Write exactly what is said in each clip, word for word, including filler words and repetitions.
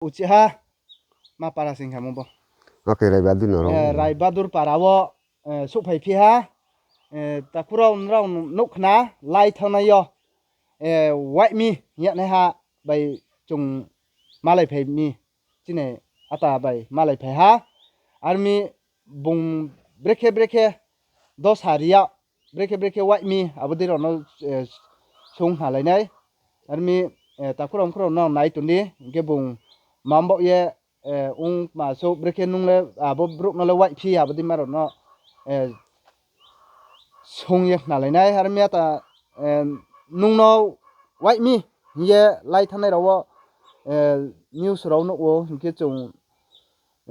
Uchih ha, ma para sing khamo bo. Oke, Raibadur no rao. Eh, Raibadur para wo, eh, souhphai phi ha. Eh, takhu rao nrao nuh khna, lai thanngnai yo. Eh, waih mi, hing ya nai ha, bai chung malai phai mi. Chini ata bai malai phai ha. Armi bung brekhe brekhe dosa ri ya, brekhe brekhe waih mi, abo dei rao no, eh, sung khnalai nai. Armi, eh, takhu rao mkhu rao no nai tong di, hing khe bung ma mbaoh ye, eh, ong ma souh brekhe nung le, abo brouh no le waih phi, abo dei ma rao no, eh, sung ye khnalai nai. Armi ata, eh, nung no waih mi, hing ye lai thanngnai rao wo, eh, news rao nuh wo, hing khe chung,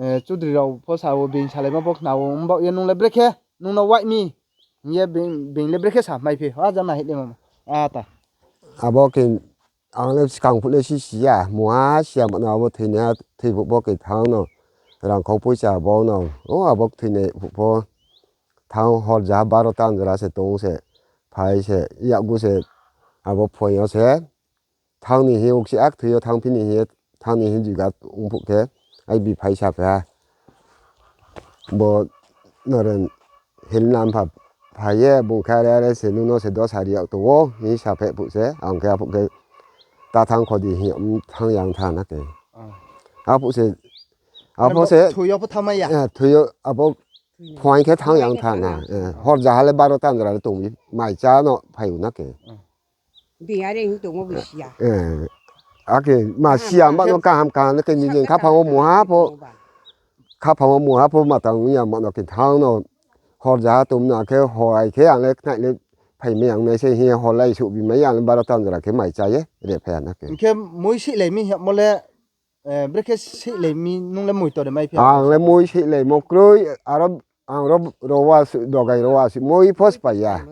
eh, chudri rao pho sa wo, being salaima pho khna wo, mbaoh ye nung le brekhe, nung no waih mi, hing ye being, being le brekhe sa mai phi, a jana hih le mama. Ata. Abo khe ang le skang phuh le si si ya, mungha si ya mano abo thoinai, thoi phuh pho khe thanng no, rangkhau poicha bo no, o abo thoinai phuh pho thanng hor jaha baro ta jora se tong se, phai se, yakgu se, abo phuaing yo se, thanng ni hing ukchi ak thoi yo thanngphi ni hing ye, thanng ni hing jiga ong phuh khe, ai bi phai sa phai ha. Bo Noren Hill Nampha phai ye, bung khe are are se nung no se dosa ri yag tong ou, hing sa phai phuh se, ang khe aphuh khe ta thanng kho di hing ye, thanng yang tha na khe. Aphuh se, aphuh se, thoi yo pho thanngmai ya. Eh, thoi yo, abo phuaing khe thanng yang tha na. Eh, hor jaha le baro ta jora le tong mi, mai chá no phai ou na khe. Being are hing tongmo bo si ya. Eh, akhe ma si ya, ma no kaham kaham le khe nijeni khaphang wo mungha pho, khaphang wo mungha pho ma tang ya ma no khe thanng no hor jaha tong na khe hor ai khe ang le khnai le phaimai ang nai se hing ye hor lai souh bi mai ya ang le baro ta jora khe mai chá ye re phai ya na khe. Hing khe mui seihlai mi hingmo le, eh, brekhe seihlai mi nung le mui tore mai phi ya? Ang le mui seihlaimo kroi, aro ang ro, ro wa su, dogai ro wa su, mui pho spai ya.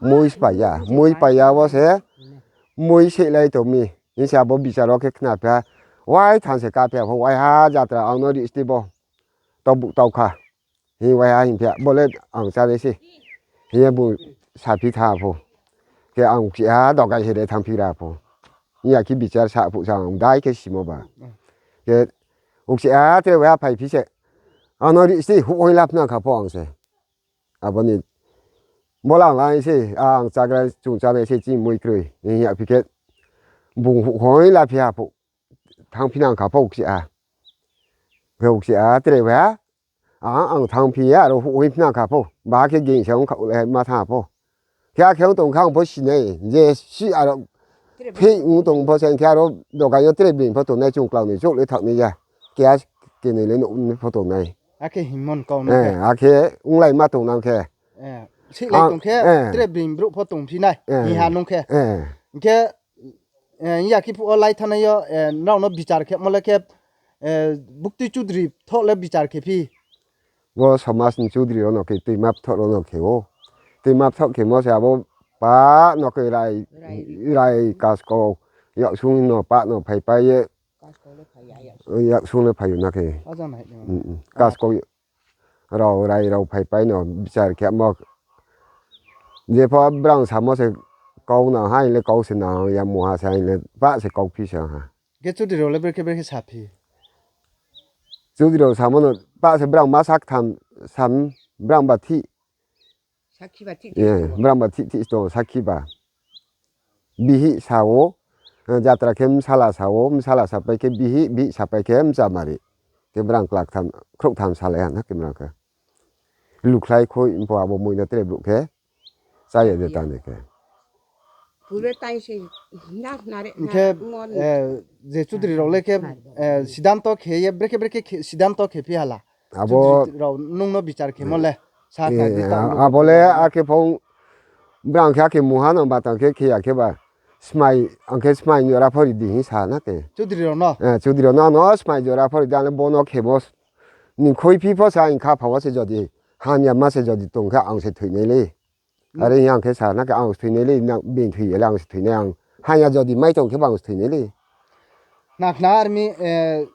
Mui spai ya, mui pai ya wo se, mui seihlai tong mi. Hing se abo bichar wo khe khna phi ha, wai thanng se ka phi ha pho, waiha jatra ang no rihsti bo. Taubuh tau kha. Hing waiha hing phi ha, bo le ang chánai se. Hing ye bung saphi tha pho. Khe ang uchih ha dogai se re thanngphi ra pho. Hing ya khe bichar sa phuh sa ang dai khe simo ba. Khe uchih ha tre waiha phaiphi se. Ang no rihsti huh hoing la phna kha pho ang se. Abo ni bo le ang lai se, ang chagra chung chánai se chini mui kroi. Hing ya phi khe bung huh hoing la phi ha pho. Thanngphi nang kha pho uchih ha. Khe uchih ha tre waiha. Ang, ang thanngphi ye aro huh hoing phna kha pho. Ba khe gingsa ong kha le ma thanng pho. Khe akhe ong tong kha ang pho sinai. Je si aro phi ong tong pho se khe aro dogai yo tre being pho tongnai chung klau ni chouh le thanng nai ya. Khe a kenoi le nouh ni pho tongnai. Akhe hingmo kau no khe. Akhe onglai ma tong nang khe. Seihlai tong khe tre being brouh pho tongphi nai. Hing ha nung khe. Hing khe, eh, ya khe phuh wo lai thanngnai yo, eh, nrao no bichar khemo le khe, eh, buktui chudri thoh le bichar khe phi. Bo somaj ni chudri rao no khe tuima pthoh rao no khe ou. Tuima pthoh khemo se abo pa no khe rai, rai kaskau, yaksung no pa no phaipai ye, yaksung le phai ou na khe. Kaskau rao rai rao phaipai no bichar khemo. Jepho brang samo se kau nang ha, hing le kau se nang ya mungha se, hing le pa se kauphi se ha. Khe chudri rao le brekhe brekhe saphi? Chudri rao samo no pa se brang ma sak tham sam, brang ba thih. Brang ba thih thih tong sakhi ba. Bihih sa ou, jatra khe bsala sa ou, bsala sapai khe bihih, bihih sapai khe bchamari. Khe brang klak tham, khrouh tham salai ha na khe brang khe. Lukhlai khoi pho abo mui no tre brouh khe. Chá ya de tang ni khe. Hing khe, eh, je chudri rao le khe, eh, sidanto khe ye, brekhe brekhe sidanto khe phi hala. Abo chudri rao nung no bichar khemo le. Abo le akhe pho brang khe akhe mungha no ba tang khe khe ya khe ba. Smai, ang khe smai jora pho ri di hing sa na khe. Chudri rao no? Eh, chudri rao no, no smai jora pho ri di, ang le bo no khemo. Ni khoiphi pho sa hing kha pha wo se jodi, hamya ma se jodi tong khe ang se thoinai le. Are hing ang khe sa na khe ang se thoinai le, na being thoi ya le ang se thoinai ang. Hamya jodi mai tong khe ba ang se thoinai le. Khna khna army, eh,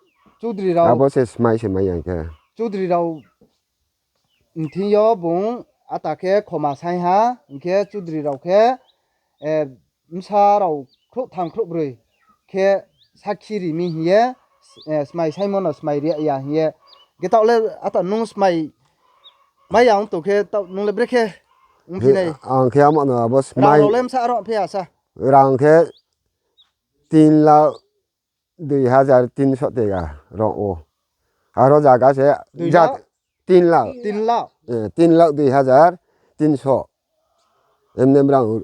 chudri rao. Abo se smai se mai yang khe. Chudri rao nthing yo bung ata khe khoma saing ha, hing khe chudri rao khe, eh, bsa rao khrouhtham khrouhbroi khe sakhi ri mi hing ye, Smai saimo no smai ri ya hing ye. Khe taoh le ata nung smai mai ya ong tong khe, taoh nung le brekhe ongphi nai? Ang khe amo no abo smai. Rao le bsa aro phi ya sa? Rang khe tin lakh dui hajar tinso tega rao ou. Aro zaga se tin lakh. Tin lakh. Tin lakh dui hajar tinso. Emne brang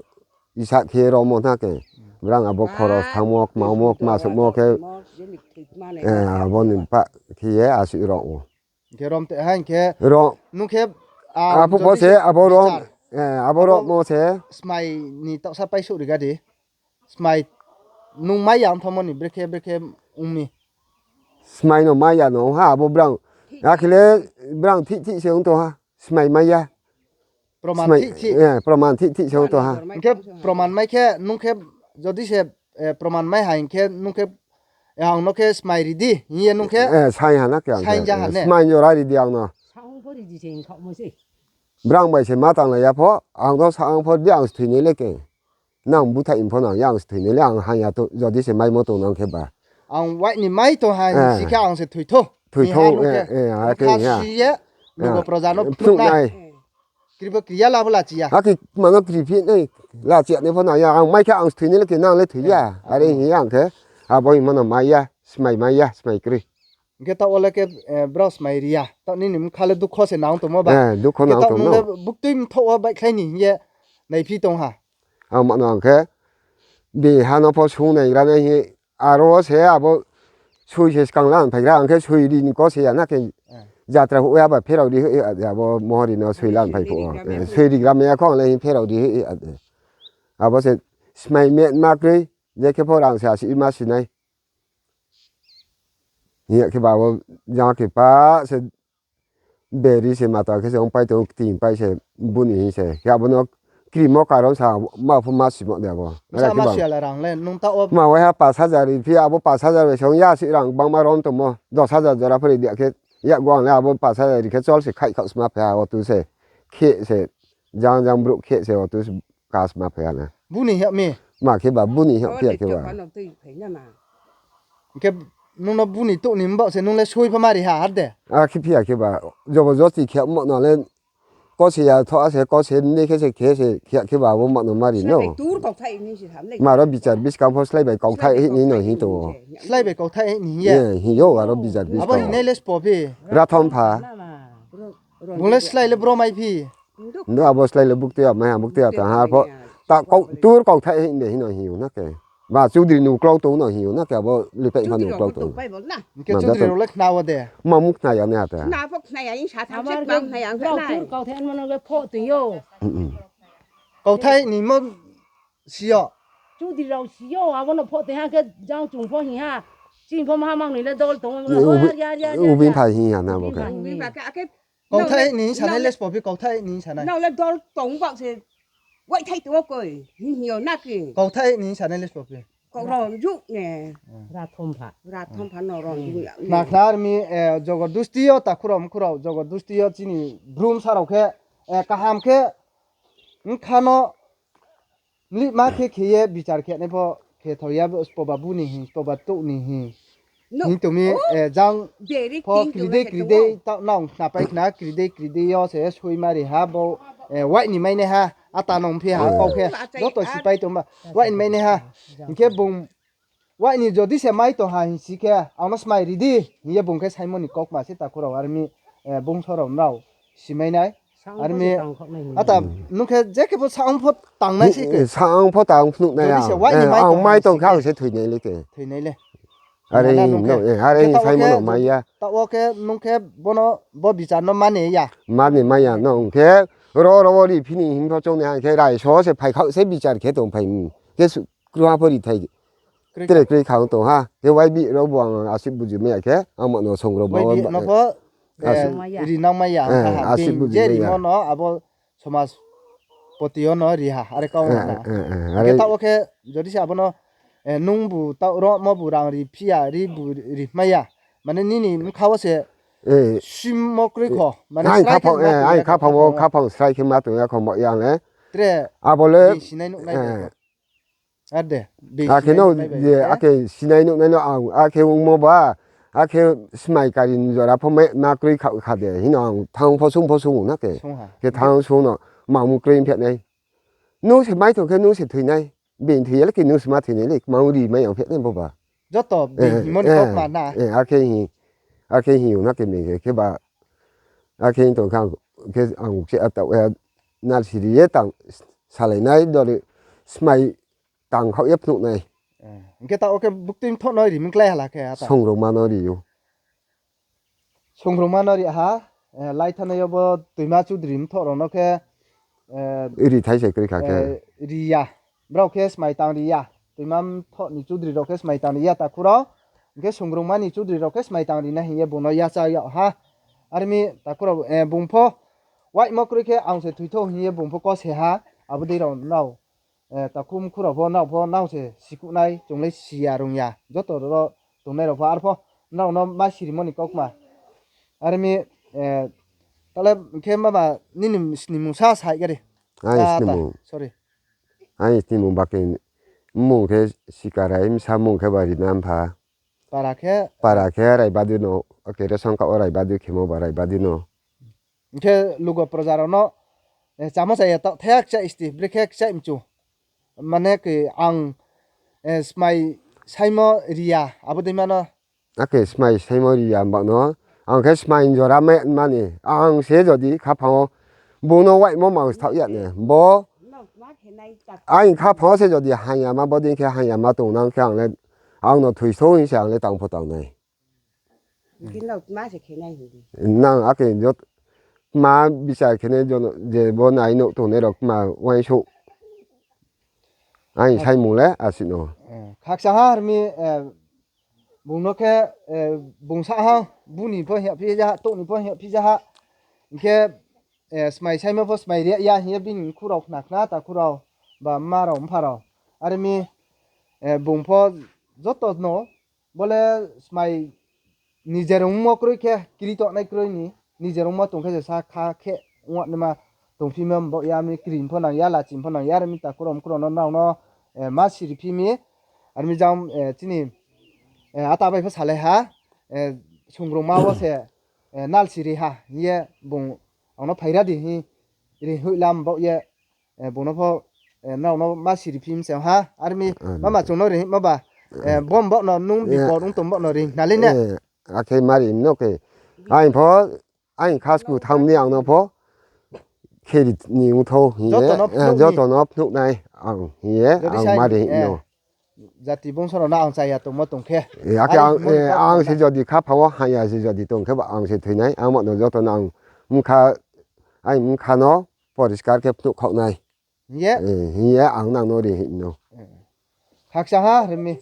isa khe romo na khe. Brang abo khoros thangmo, kmamo, kma suhmo khe. Abo ni pah khe ye asuh rao ou. Khe rom te haing khe. Nung khe aphuh pho se abo rom. Abo romo se. Smai ni taohsa paisouh ri ga di. Smai nung mai ya ong thanngmo ni brekhe brekhe ong mi. Smai no mai ya no ong ha abo brang. Akhe le brang thih thih se ong tong ha. Smai mai ya. Proman thih thih se ong tong ha. Hing khe proman mai khe nung khe jodi se proman mai ha hing khe nung khe ang no khe smai ri di hing ye nung khe. Saing ha na khe ang khe. Smai jora ri di ang no. Brang bai se ma tanglai ya pho, ang no sa ang pho di ang se thoinai le khe. Nang búthaih pho nang ya ang se thoinai le ang hang ya to, jodi se maimo tong nang khe ba. Ang wai ni mai tong ha hing si khe ang se thoi thou. Thoi thou, si ye, nugo proja no phnuh nai. Kribo kri ya labo lachi ya. Akhe mano kri phi nai, lachi ya nai pho nang ya, ang mai khe ang se thoinai le khe nang le thoi ya. Are hing ye ang khe, abo hingmo no mai ya, smai mai ya, smai kroi. Hing khe taoh wo le khe, brao smai ri ya. Taoh nini bkha le dukho se nang tongmo ba. Dukho nang tongmo. Buktui mthoh wo baihkhlai ni hing ye naiphi tong ha. Ang mano ang khe, beha no pho sung nai gra nai hing ye, aro wo se abo soi se skang lan phai gra, ang khe soi ri ni ko se ya na khe, jatra hoih ya ba pherao ri hoih ya, abo mohori no soi lan phai phuh wo. Soi ri gra mai ya kho ang le hing pherao ri hoih ya. Abo se smai met ma kroi, je khe pho rang se asuh ma si nai. Hing ya khe ba abo jang khe pa se beri se mata khe se ongpai tong, kting pai se buni hing se. Khe abo no krimo karon sa ma pho ma simo de abo. Ma waiha pash hajar ri phi abo pash hajar bai se ong ya si rang bangma rom tongmo. Dos hajar jora pho ri di ya khe yakgu ang le abo pash hajar ri khe chol se khaih khaoh sma phi ha otu se. Khe se jang jang brouh khe se otu se kasma phi ha na. Buni hing mi. Ma khe ba buni hing phi ya khe ba. Hing khe nung no buni touh ni mbaoh se nung le soi pho ma ri ha ar de. Akhe phi ya khe ba, jobo josti khe mo no le, ko se ya tho a se, ko se ni khe se khe se khe ya khe ba abo ma no ma ri no. Ma ro bichar buskang pho slái bai kauthai hing ni no hing tong ou. Slái bai kauthai hing ni hing ye. Hing yo aro bichar buskang. Abo hing nai le sbo phi. Rathom pha. Bung le slái le bro mai phi. Ndo abo slái le buktui ya mai ha, buktui ya tang ha pho. Ta tur kauthai hing de hing no hing ou na khe. Ba chudri ni uklau tong no hing ou na khe abo lipaih pha ni uklau tong. Hing khe chudri rao le khna wo de. Ma mung khna ya nai ha ta. Kauthai ni mo si yo. Chudri rao si yo, abo no pho te ha khe jang chung pho hing ha. Chini pho maha mang ni le dol tong ou. Ubing phai hing ya na bo khe. Kauthai ni hing sa nai le sbo phi, kauthai ni hing sa nai. Nrao le dol tong ba se. Waithai tong ou koi. Hing hing yo na khe. Kauthai ni hing sa nai le sbo phi. Kau rom ju ne. Khna khna ar mi, jogodusti yo takhu rao mkhu rao, jogodusti yo chini bru bsa rao khe, kaham khe, bkha no, mlihma khe khe ye bichar khe nai pho khe thao ya, sbo ba buni hing, sbo ba touh ni hing. Hing tong mi, jang pho kri dei kri dei, taoh nang khnapai khna kri dei kri dei yo se soi ma ri ha bo, waih ni mai nai ha, ata nung phi ha kau khe, joto sipai tong ba, waih ni mai nai ha. Hing khe bung, waih ni jodi se mai tong ha hing si khe, ang no smai ri di, hing ye bung khe saimo ni kaukma se takhu rao ar mi, bungso rao nrao simai nai. Ar mi, ata, nung khe je khe pho saong pho tang nai se khe. Saong pho tang phnuh nai. Ang mai tong khe ang se thoinai le khe. Thoinai le. Are hing no, are hing saimo no mai ya. Taoh wo khe nung khe bono, bo bichar no mani ya. Mani mai ya no, hing khe ro ro wo ri phi ni hing pho choung nai ha, hing khe raiso se phai khaoh se bichar khe tong phai mi. Khe kruha pho rithai. Tre kroi kha ong tong ha. Khe waibi rao bu ang asuh buji mai ya khe, ang ma no song rao bo. Ri nang mai ya, je rimo no abo somaj poti yo no ri ha, are kau na. Hing khe taoh wo khe, jodi se abo no, nung bu taoh romo bu rang ri phi ya, ri bu ri mai ya. Mane nini bkha wo se, simo kroi kho. Mane ang khaphang wo, khaphang srai khe ma tong ya kho mo yang le. Tre, abo le, sinai nuhnai de. Akhe no, je akhe sinai nuhnai no ang, akhe ongmo ba, Akhe smai kari ni jora pho ma, ma kroi kha, kha de hino ang thanng pho sung pho sung na khe. Sung ha. Khe thanng sung no, ma mung kroi phi nai. Nung se mai tong khe nung se thoi nai. Being thoi ya le khe nung se ma thoi nai le, ma ri mai ang phi nai bo ba. Joto being hingmo ni kaukma na. Akhe hing, akhe hing yo na khe being khe, khe ba, akhe hing tong khe ang, khe ang khe a taoh, nalsi ri ye tang, salai nai, dori smai tang khaoh ye phnuh nai. Hing khe taoh wo khe buktui mthoh no ri mklái hala khe ata. Songrongma no ri ou. Songrongma no ri ha, lai thanai yo bo Toima Chudri mthoh rao no khe, ri thai se kroi kha khe. Ri ya. Brao khe smai tang ri ya. Toima mthoh ni Chudri rao khe smai tang ri ya takhu rao. Hing khe Songrongma ni Chudri rao khe smai tang ri nai hing ye bung no yacha yag ha. Are mi takhu rao, bung pho waimo kroi khe ang se thoi thou hing ye bung pho kose ha. Abo dei rao nrao, takhu mkhu rao pho nrao pho nrao se sikuh nai, chung le si ya rung ya. Joto ro tongnai rao pho arpho nrao no ma sirimo ni kaukma. Are mi, ta le khe mama nini snimung sa sai gari. Sorry. Aini snimung ba khe mmung khe Sikarai, bsa mmung khe ba Rina Mpha. Para khe? Para khe Raibadi no, ake ration card wo Raibadi khemo ba Raibadi no. Hing khe lugo proja rao no, chámo cha ya taoh thek chai sti, brekhe chai mchu. Mane khe ang, smai saimo ri ya, abo dei ma no. Ake smai saimo ri ya mba no, ang khe smai jora mai mani, ang se jodi khaphang wo, bung no waimo mang sthaoh ya ne, bo, aini khaphang wo se jodi hang ya ma, bo dei khe hang ya ma tongnang khe ang le, ang no thoi sou hing se ang le tang pho tang nai. Nang ake jot, ma bichar khe nai je bo nai nouh tongnai rao kma uaingsouh. Aini saimung le asuh no. Khakchang ha rmi, bung no khe, bung sa ha, bu ni pho hing ya phi ja ha, touh ni pho hing ya phi ja ha. Hing khe, smai saimo pho smai ri ya hing ye bini mkhu rao khna khna, takhu rao, ba mma rao, mpha rao. Are mi, bung pho joto no, bo le smai nije rungmo kroi khe, kri tongnai kroi ni, nije rungmo tong khe se sa kha khe ong naima tongphi ma bo ya mi kri pho nang ya, lachi pho nang ya, are mi takhu rao mkhu rao no nrao no, ma siri phi mi, are mi jang, chini, ata bai pho salai ha, Songrongma wo se, nalsi ri ha hing ye bung ang no phaira di hing ri hoih lam bo ye, bung no pho, nrao no ma siri phi mi se ha, are mi, mama chung no ri hingmo ba, bo bo no nung bipod ong tong bo no ri na le ne. Akhe mari no khe, aini pho, aini khasku tham ni ang no pho, kheri ni ongthou hing ye, joto no phnuh nai ang hing ye, ang mari no. Jati bungso rao no ang chaya tongmo tong khe. Akhe ang se jodi khaphang wo hang ya se jodi tong khe ba ang se thoi nai, ang ma no joto no ang bkha, aini bkha no poriskar khe phnuh khaoh nai. Hing ye ang nang no ri hing no. Khakchang ha rmi.